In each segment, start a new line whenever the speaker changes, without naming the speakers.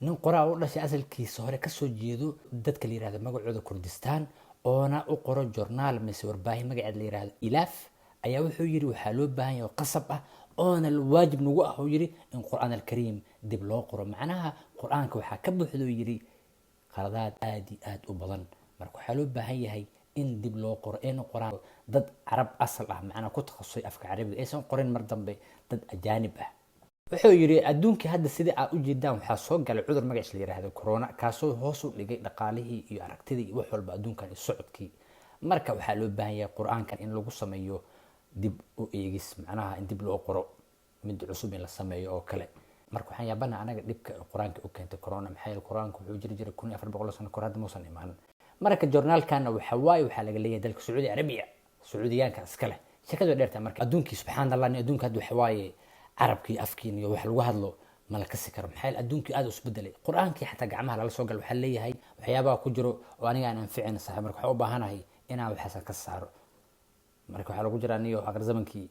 Nin qoraa u dhashay, asalkiisa hore kasoo jeedo dadka la yirahdo magacooda Kurdistaan, oona u qoro journaal mise warbaahin magaceed la yirahdo Ilaaf, ayaa wuxuu yidhi waxaa loo baahan yahay oo qasab ah oona waajib nagu ah, uu yidhi, in Qur-aan Alkariim dib loo qoro. Macnaha Qur-aanka waxaa ka buuxda, uu yidhi, qaladaad aad iyo aad u badan. Marka waxaa loo baahan yahay in dib loo qoro, ayna qoraan dad Carab asal ah, macnaha ku takhasusay afka Carabiga, aysan qorin mar dambe dad ajaanib ah. Wuxuu yidhi adduunkii hadda sida aad ujeedaan waxaa soo galay cudur magaciis la yiraahdo corona, kaasoo hoos u dhigay dhaqaalihii iyo aragtidii iyo wax walba adduunkan iyo socodkii. Marka waxaa loo baahan yahay Qur-aankan in lagu sameeyo dib u eegis, macnaha in dib loo qoro, mid cusub in la sameeyo oo kale. Marka waxaan yaabana anaga dhibka Qur-aanka u keentay corona. Maxaa yeele Qur-aanka wuxuu jiri jiray 1400 sano kahor, hadda muusan imaanin. Marka journaalkana waxa waaye waxaa laga leeyahay dalka Sacuudi Arabiya, Sacuudiyaanka iska leh. Sheekadu way dheertahay. Marka adduunkii, subxaan Allah, adduunka hadda waxa waaye carabkii afkiin iyo wax lagu hadlo ma la kasi karo. Maxaa yeele adduunkii aad u isbedelay, Qur-aankii xataa gacmaha lala soo galo. Waxaa leeyahay waxyaabaha ku jiro oo aniga aan anficin, saaxiib. Marka waxaan u baahanahay inaan waxaasan ka saaro. Marka waxaa lagu jiraa niyo aqri zamankii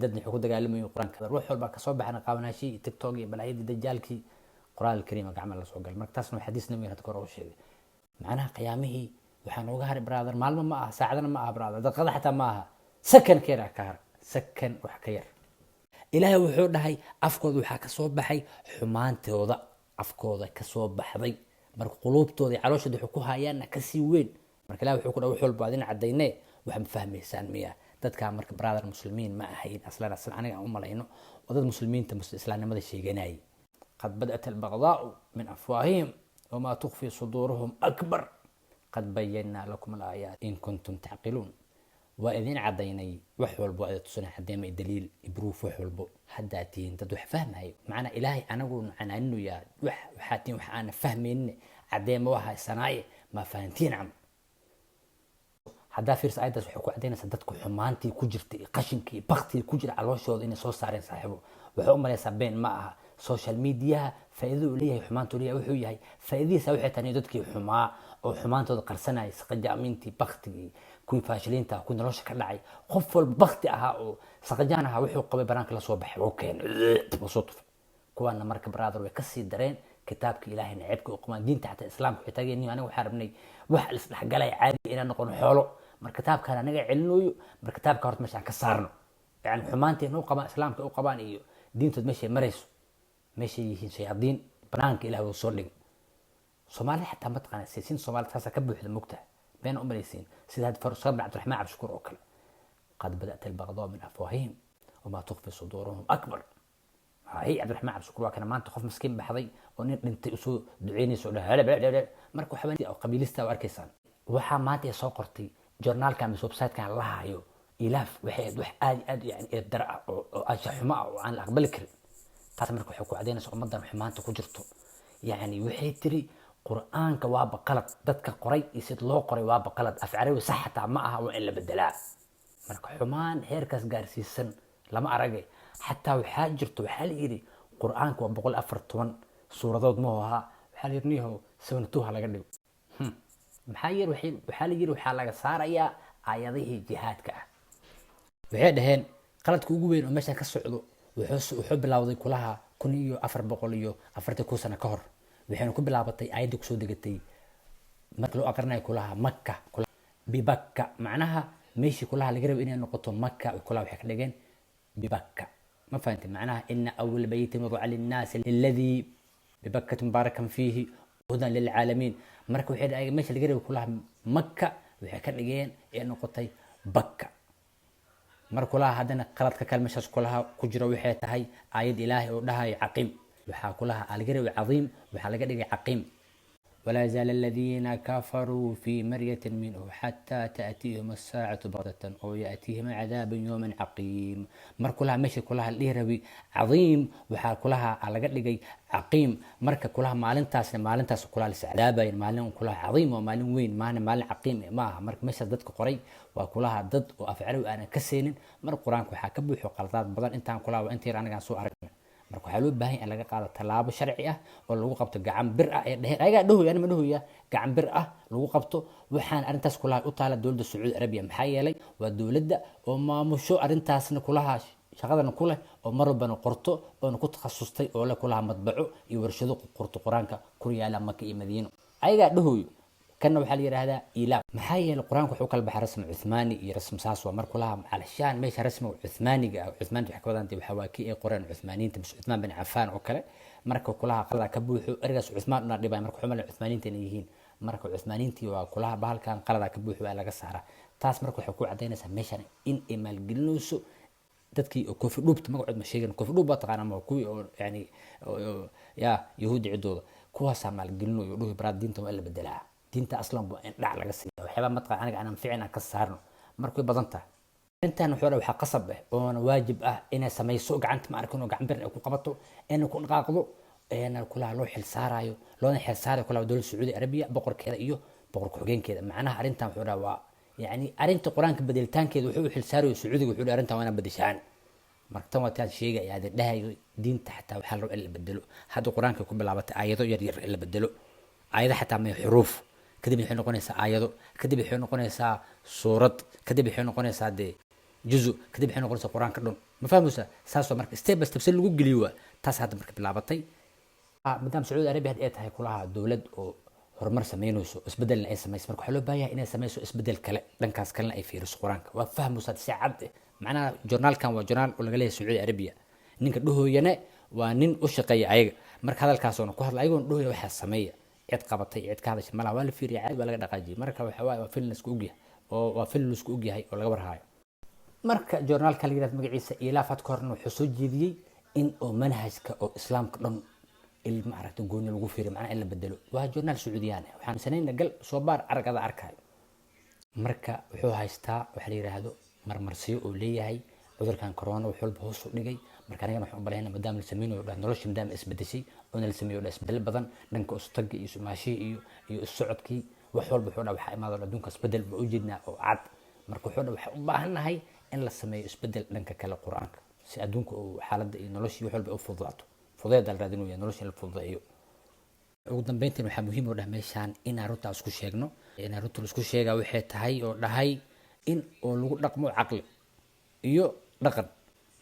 dadna wuxuu ku dagaalamayay Qur-aanka. Wax walba kasoo baxana qaabanaashii TikTok iyo balaayadii dajaalkii, Qur-aan Alkariima gacmaha la soo galay. Marka taasna waa xadiis Nabiga hadda kor u sheegay. Macnaha qiyaamihii waxaa nooga haray, brother, maalmo ma aha, saacadana ma aha, brother, daqiiqada xataa ma aha, sakan ka yar ka haray, sakan wax ka yar. Ilaahay wuxuu dhahay afkooda waxaa kasoo baxay xumaantooda, afkooda kasoo baxday. Marka quluubtooda iyo calooshooda wuxuu ku hayaana kasii weyn. Marka Ilahi wuxuu ku dhahay wax walba adin cadayne, wax ma fahmaysaan miya dadkaa? Marka, brother, muslimiin ma ahayn aslan aslan aniga aan u malayno oo dad muslimiinta islaamnimada sheeganayay. قد بدأت البغضاء من أفواههم وما تخفي صدورهم أكبر قد بينا لكم الآيات إن كنتم تعقلون. Waa idin cadaynay wax walbo, ada tusina cadeema, daliil, proof, wax walbo. Haddaa tihiin dad wax fahmayo, macnaa Ilaahay anaguna canaaninayaa, wax waxaa tihiin wax aana fahmaynin, cadeema waa haysanaaye, ma fahantiin camal. Haddaa fiirsa ayadaas, waxay ku cadaynaysaa dadku xumaantii ku jirta iyo qashinkii iyo baktigii ku jira calooshooda inay soo saareen. Saaxiibo, waxay u malaysaa been ma aha. Social mediaha faa'iidada uu leeyahay, xumaanta uu leeyahay, wuxuu yahay faa'iidadiisa waxay tahay dadkii xumaa oo xumaantooda qarsanayay, saqajaamiintii, baktigii, kuwii faashiliinta, kuwii nolosha ka dhacay, qof walba bakti ahaa oo saqajaan ahaa, wuxuu qabay banaanka la soo baxay oo keenay oo soo tufay kuwaana. Marka, brother, way kasii dareen kitaabka Ilaahay naceebka u qabaan, diinta xataa Islaamka waxay taageen. Aniga waxaa rabnay wax isdhexgalaya caadi inaan noqono xoolo. Marka kitaabkaan anaga celinooyo, marka kitaabka horta meeshaan ka saarno, yani xumaanteena u qabaan Islaamka u qabaan iyo diintood meeshay marayso, meeshay yihiin shayaadiin, banaanka Ilaah uu soo dhigay. Soomaalida xataa mataqaana siyaasiyiinta Soomaalida taasaa ka buuxda, mogtaha been u malaysiin, sida hadda Farusabir Cabdiraxmaan Cabdishakuur oo kale. قد بدأت البغضاء من أفواههم وما تخفي صدورهم أكبر. هاي Cabdiraxmaan Cabdishakuur waa kana maanta qof miskiin baxday oo nin dhintay usoo duceynayso oo dhaha. Marka waxba oo qabiilista u arkaysaan, waxaa maanta ay soo qortay journaalkan mise website-kan la hayo Ilaaf, waxay ahayd wax aad iyo aad yani eebdar ah oo anshax xumo ah oo aan la aqbali karin. Taas marka waxay ku cadaynaysaa ummaddan xumaanta ku jirto. Yani waxay tiri Qur-aanka waaba qalad, dadka qoray iyo sid loo qoray waaba qalad, af Carabi sax xataa ma aha, waa in la bedelaa. Marka xumaan heerkaas gaarsiisan lama arage. Xataa waxaa jirto, waxaa la yidhi Qur-aanka waa 114 suuradood ma ahaa, waxaa la yidhi niyahow 72 ha laga dhigo. Maxaa yeele waxaa la yidhi waxaa laga saarayaa aayadihii jihaadka ah. Waxay dhaheen qaladka ugu weyn oo meeshan ka socdo wuxuu bilowday kulaha 1441 sano ka hor. Waxayna ku bilaabatay aayaddii kusoo degatay marka loo aqrinayo kulaha Maka bibakka, macnaha meeshii kulaha laga rabo inay noqoto Maka, kulaha waxay ka dhigeen bibakka. Ma fahantin? Macnaha إن أول بيت وضع للناس الذي ببكة مباركا فيه هدى للعالمين. Marka waxay dhaheen meesha laga rabo kulaha Maka waxay ka dhigeen ee noqotay Bakka. Mar kulaha haddana qaladka kale meeshaas kulaha ku jiro waxay tahay aayad Ilaahay oo dhahayo caqiim, waxaa kulaha laga rabay cadiim, waxaa laga dhigay caqiim. ولا يزال الذين كفروا في مرية منه حتى تأتيهم الساعة بغتة أو يأتيهم عذاب يوم عقيم. Mar kulaha meesha kulaha la dhihi rabay cadiim, waxaa kulaha laga dhigay caqiim. Marka kulaha maalintaasna maalintaas kulaha la iscadaabayan, maalin kulaha cadiim waa maalin weyn, maalin maalin caqiim ma aha. Marka meeshaas dadka qoray waa kulaha dad oo af Carabi aanan ka seenin. Mar Qur-aanka waxaa ka buuxo qaladaad badan. Intaan kulaha waa inta yar anigaan soo aragna. Marka waxaa loo baahan yahay in laga qaado tallaabo sharci ah oo lagu qabto gacan bir ah ee dheheen ayagaa dhahoy, anima dhahoya, gacan bir ah lagu qabto. Waxaan arrintaas kulaha u taala dowladda Sacuudi Arabiya. Maxaa yeelay waa dowladda oo maamusho arrintaasna kulaha shaqadana ku leh oo mar walbana qorto oona ku takhasustay oo leh kulaha madbaco iyo warshado qorto Qur-aanka. Ku yaala Maka iyo Madiino ayagaa dhahooyo. Kanna waxaa la yidhahdaa Ilaaf. Maxaa yeelay, Qur-aanka wuxuu kala baxay rasmi Cuthmaani iyo rasmi saas waa. Markuu lahaa calashaan meesha rasmiga Cuthmaaniga ah, Cuthmaanta waxay ka wadaan waxaa waa kii ay qoreen Cuthmaaniyiinta mise Cuthmaan bin Cafaan oo kale. Marka kulaha qalada ka buuxo ergaas Cuthmaan una dhibay. Marka wuxuu malay Cuthmaaniyiinta inay yihiin. Marka Cuthmaaniyiintii waa kulaha bahalkan qalada ka buuxo, waa laga saaraa taas. Marka waxay ku cadaynaysaa meeshan in ay maalgelinayso dadkii oo koofi dhuubta. Magacood ma sheegin. Koofi dhuub baa taqaana ma? Kuwii oo yani ya Yahuudi ciddooda kuwaasaa maalgelinayo, dhuhi baraad diinta waa in la bedelaa, diinta aslan waa in dhac laga siiya, waxyaabaa mataqaan aniga aanan ficin aan ka saarno. Marka way badan tahay intan. Wuxuu dhahay waxaa qasab ah oona waajib ah inay samayso gacanta, ma arkin, oo gacan bir ay ku qabato, inay ku dhaqaaqdo, eena kulaha loo xil saarayo, loona xil saarayo kulaha dowladda Sacuudi Arabiya, boqorkeeda iyo boqor ku-xigeenkeeda. Macnaha arrintan wuxuu dhahay waa yani arrinta Qur-aanka bedelitaankeeda wuxuu u xil saarayo Sacuudiga. Wuxuu dhahay arrintan waa inaa bedeshaan. Marka tan waa taan sheegaya aad dhahayo, diinta xataa waxaa la rabaa in la bedelo. Hadda Qur-aanka ku bilaabatay aayado yar yar in la bedelo, aayado xataa may xuruuf, kadib waxay noqonaysaa aayado, kadib waxay noqonaysaa suurad, kadib waxay noqonaysaa dee juzu, kadib waxay noqonaysaa Qur-aanka dhan. Ma fahmaysaa? Saas waa. Marka step by step si lagu geliyo waa taas hadda marka bilaabatay. Maadaama Sacuudi Arabiya hadda ay tahay kulaha dowlad oo horumar sameynayso, isbedelna ay samayso, marka waxaa loo baahan yahay inay samayso isbedel kale, dhankaas kalena ay fiiriso Qur-aanka. Waa fahmaysaa si cad eh. Macnaha journaalkan waa journaal oo laga leeyahay Sacuudi Arabiya, ninka dhahooyane waa nin u shaqeeya ayaga. Marka hadalkaasoona ku hadla ayagoona dhahoya waxaa sameeya, cid qabatay, cid ka hadashay malaha. Waa la fiiriya, caadi waa laga dhaqaajiyay. Marka waxa waaye waa film laisku ogyahay oo waa film laisku ogyahay oo laga warhaayo. Marka journaalka la yirahdo magaciisa Ilaaf had ka horna wuxuu soo jeediyey in oo manhajka oo Islaamka dhan il ma aragta gooni lagu fiiriyo, macnaha in la bedelo. Waa journaal Sacuudiyaan ah. Waxaan sanayna gal soo baar aragada arkayo. Marka wuxuu haystaa waxa la yiraahdo marmarsiyo oo leeyahay cudurkan corona wax walba hoos u dhigay. Marka anigana waxaan u malaynaa maadaama la sameynayo dhah nolosha maadaama isbedeshay oona la sameeyo dhah isbedel badan dhanka istagga iyo isumaashihii iyo issocodkii, wax walba, wuxuu dhah waxaa imaado adduunka isbedel ba ujeednaa oo cad. Marka wuxuu dhah waxaan u baahannahay in la sameeyo isbedel dhanka kale Qur-aanka, si adduunka uu xaaladda iyo noloshii wax walba u fududaato. Fudeed la raadinaya, nolosha in la fududeeyo. Ugu dambeyntiin waxaa muhiim oo dhah meeshaan inaan runtaa isku sheegno, inaan runta isku sheegaa waxay tahay oo dhahay in oo lagu dhaqmo caqli iyo dhaqan.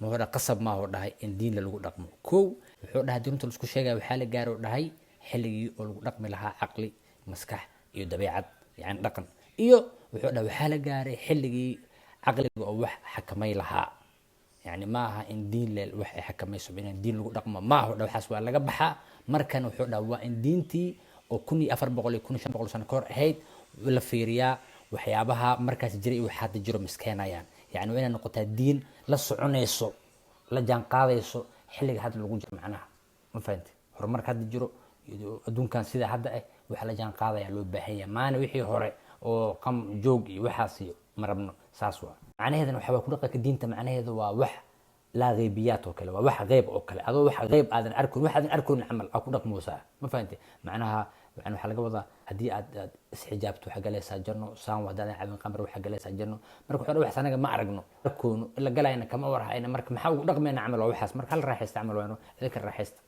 Muxuu dhahay? Qasab maaha oo dhahay in diinla lagu dhaqmo. Kow, wuxuu dhahay haddii runta laisku sheegaya, waxaa la gaaro dhahay xilligii oo lagu dhaqmi lahaa caqli, maskax iyo dabeecad, yani dhaqan. Iyo wuxuu dhahay waxaa la gaaray xilligii caqliga oo wax xakamay lahaa. Yani ma aha in diin le wax ay xakamayso, inaan diin lagu dhaqmo ma aha dha, waxaas waa laga baxaa. Markan wuxuu dhaha waa in diintii oo 1400 iyo 1500 sano kahor ahayd la fiiriyaa, waxyaabaha markaas jiray iyo waxa hadda jiro miskeenayaan. Yani waa inay noqotaa diin la soconayso, la jaan qaadayso xilliga hadda lagu jiro. Macnaha ma fahanti? Horumarka hadda jiro, adduunkan sida hadda ah waxa la jaan qaadaya loo baahan yahay, maana wixii hore oo qam joog iyo waxaas iyo ma rabno. Saas waa macnaheedana. Waxaa waa ku dhaqanka diinta macnaheedu waa wax laa qeybiyaat oo kale, waa wax qeyb oo kale, adoo wax qeyb aadan arkoon, wax aadan arkoon camal aa ku dhaqmoosaa. Ma fahanti? Macnaha yani waxaa laga wadaa haddii aad isxijaabto waxaa galaysaa janno, saan haddaadan cabin qamar waxaa galaysaa janno. Marka wuxuu waxaas anaga ma aragno, arkoonu ila galayna kama warhayna. Marka maxaa ugu dhaqmayna camal waa waxaas. Marka hal raaxaysta camal waano idinka raaxaysta.